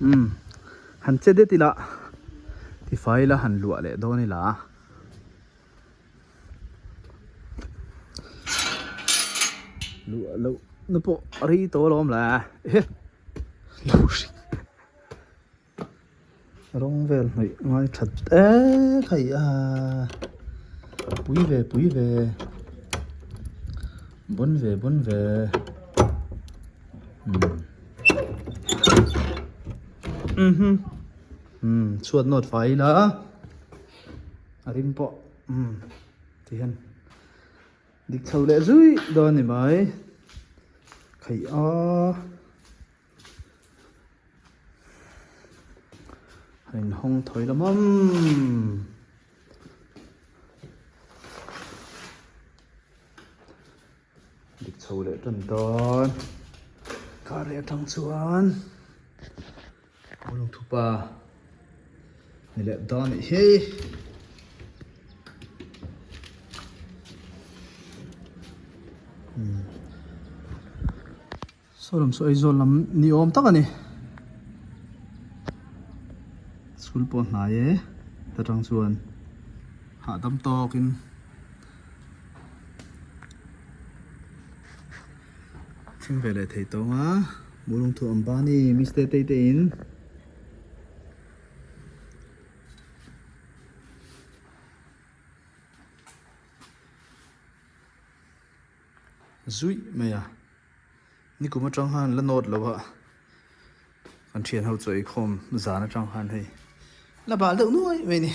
Umm han che det ila tifai ila han luah leh dawn ila. Luah loh na pawh a rei tawh alawm le ehe lo hring rawng vel hnawih ngai that em hei a pui ve pui ve bawn ve bawn ve umm umm chhuat nawt fai ila. A rim pawh umm ti hian dik chho leh zui dawn a ni mai khaih a a inhawng thawi lam awm dik chho leh tan dawn kar leh atang chuan. Lungthupa ni leh dawn anih hi. Saw lam saw Aizawl lam ni awm tak a ni. School pawh hnai e ta tang chuan hahdam tawkin thleng ve leh thei tawng a. Mulungthu Ambani Mister Tei te in zuih mai a nikum atang khan la nawt lo a kan thian ho chaw eikhawm zan atang khan hei la bal deuh nuai mai a ni.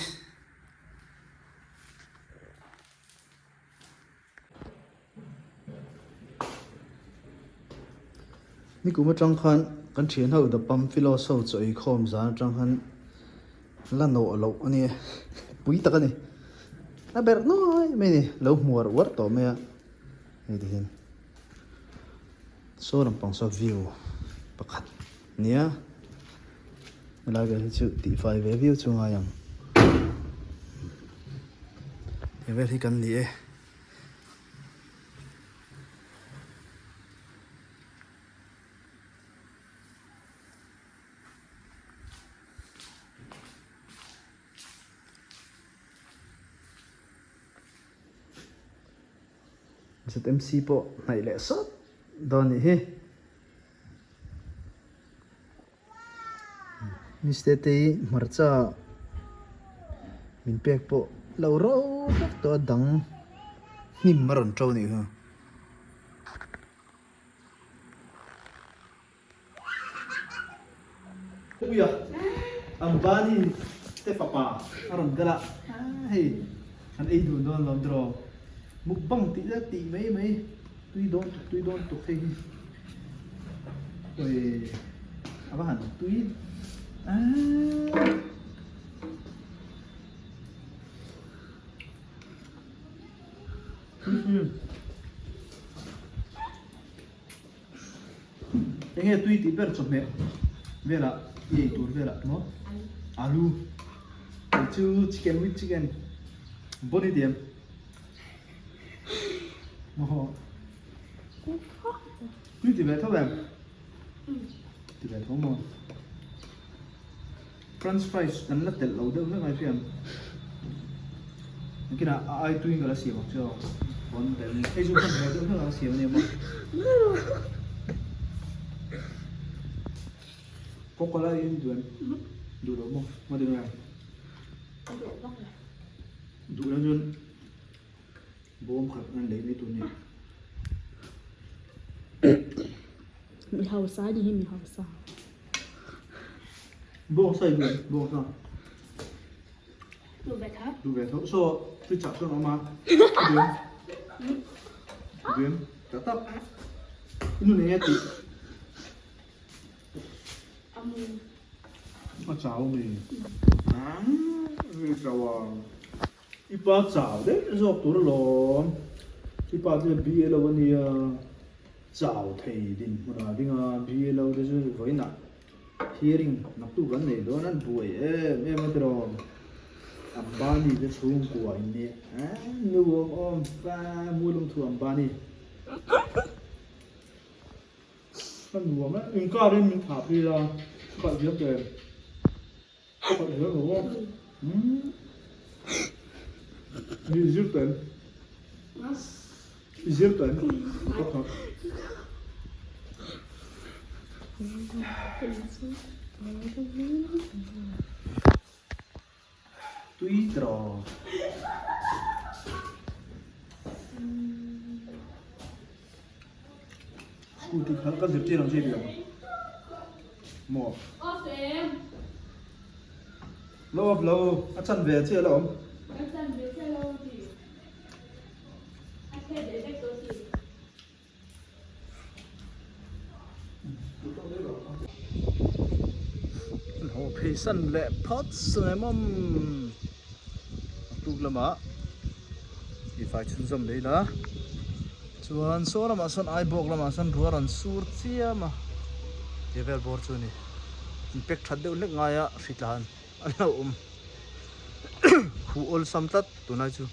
Nikum atang khan kan thian ho the Pamphilos ho chaw eikhawm zan atang khan la nawh loh a ni pui tak a ni a berh nuai mai a ni lo hmuar uar tawh mai a hei ti hian saw lampang saw view pakhat a nia helai vel hi chu tihfai ve viau chu ngai ang he vel hi kan ni e. ZMC pawh hnaih leh sawt dawn anih hi. Miste te hi hmarcha min pek pawh lo ro vek tawh a dang hnim a rawn to anih kha. Puia Ambani te fapa a rawn kal a hei an ei dun dawn lawm tiraw mukbang tih zet tih mai mai tui dawn tuk tui dawn tuk hei hi. Ui a va han tui Enge tui tih ber chawhmeh velah i ei tur velah maw alu kei chu chicken with chicken bon i ti em maw. Tui ti ve tho em? Ti ve tho maw? French fries kan la telh lo deuh hlek mai hriam. Nakinah a ai tuiin ka la siam ang che aw. Bon tel ni. Hei chu hmanhmawh deuh hlek ang siam a nia maw? Coca-Cola hi in duh em? Duh lo maw? Maw ti nge? Duh vak lo. Duh lo chuan Bawm khat an lei mai tur ni. Mi hausa ni hi mi hausa. Bawng sa i duh em? Bawng sa. Duh ve tho. Duh ve tho. So, tui chak chuan awm a. Duh em? Duh em? Tak tak. I nu nen nge tih? Amu. A chau mi. Ri chau a. I pa chau daih zawk tur alawm. I pa chu BA lo a nia, chau thei dinhmun ah ding a, BA lo te chu vawiinah hearing naktuk an nei dawn an buai em em a tiraw. Ambani te chhungkua in nia, nu awm awm fa mu lungthu Ambani. Ka nuam e, inkarin min thah phei la. Khalh thiam teh em? Ka khalh thiam lo maw? Umm. I zir teh em? I zir teh em? Ka khalh. Tui tawh. Scooty kha ka zirtir ang che bik ang maw? Off em? Lo off lo, a chan ve chiah la awm. A chan ve chiah la awm tih. A thlet leh vek tawh tih. Haw phei san leh phawt sangai mawm a tuk lamah tifai chhunzawm leh ila chuan saw lamah sawn aibawk lamah sawn ruah rawn sur chiam a tih vel bawr chu a ni inpek that deuh hlek ngaia hritlan an lo awm khuh awlsam tlat tunlai chu.